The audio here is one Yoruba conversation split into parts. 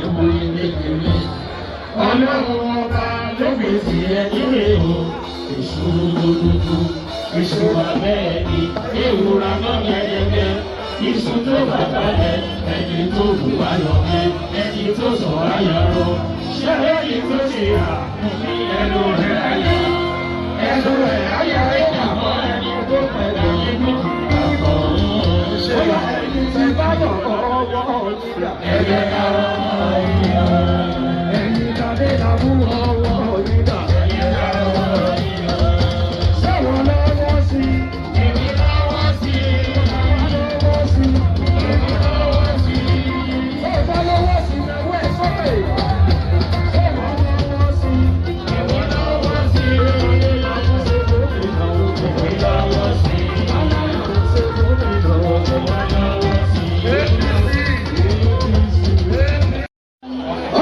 Ewu kékeré. Ọlọ́run ọba ló fèsì ẹni rè o. Èṣù gbogbo, èṣù abẹ́ẹ̀ni, ewúra náà gẹ́gẹ́. Iṣu tó bàbá rẹ̀, ẹni tó bù ayọ̀ mẹ́, ẹni tó sọ ayọ̀ rọ. Ṣé ẹni tó ṣe à ní ẹnu rẹ̀ ayọ̀? Ẹnu rẹ̀ ayọ̀ ẹ̀dá mọ́ ẹni tó pẹ̀lú nínú àbọ̀. Ṣé ẹni tí bá yọ̀ ọwọ́ yíyà? Ẹ̀jẹ̀ káwọn ọmọ yìí. Ẹ̀yin tàbí làbú ọwọ́ yíyà. Ẹ̀jẹ̀ káwọn ọmọ yìí. Ṣé wọ́n lọ́wọ́ sí i? Èmi lọ́wọ́ sí i. Àwọn lọ́wọ́ sí i. Èmi lọ́wọ́ sí i. Ṣé ìbá lọ́wọ́ sí i? Ẹ̀wọ́ ẹ̀ sókè. Ṣé wọ́n lọ́wọ́ sí i? Èmi lọ́wọ́ sí i. Ṣé gómìnà o? Èmi lọ́wọ́ sí i. Ṣé gómìnà o? Èmi lọ́wọ́ sí i.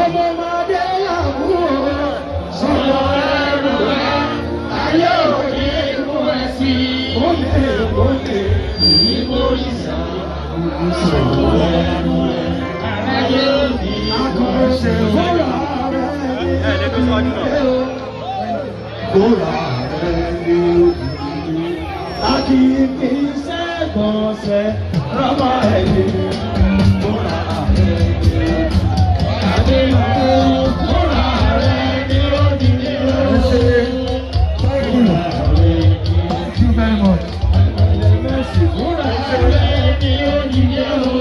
Ọmọ ọmọdé làbú o. Sọ̀rọ̀ ẹrù ẹ̀, ayé òní mú ẹ sí. Kólé kólé. Ìyí mórí sàn. Sọ̀rọ̀ ẹrù ẹ̀, ayé òní mú ẹ sí. Fúnra rẹ̀ ní o. Fúnra rẹ̀ ní òbí. A kì í fi sẹ́gbọ̀nsẹ̀ rọ́mọ ẹ̀yìn. Fúnra rẹ̀ ní òbí. Adéyọ̀ fúnra rẹ̀ ní òdì ní o. Thank you. Thank you very much. Fúnra rẹ̀ ní òdì ní o.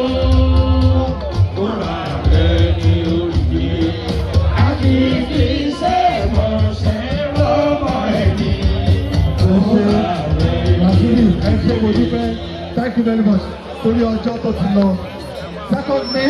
Fúnra rẹ̀ ní òdì ní o. A kì í fi sẹ́gbọ̀nsẹ̀ rọ́mọ ẹ̀yìn. Fúnra rẹ̀ ní Rasheed, ẹ ṣé, mo dúpẹ́. Thank you very much. Torí ọjọ́ tó ti lọ. Secondly,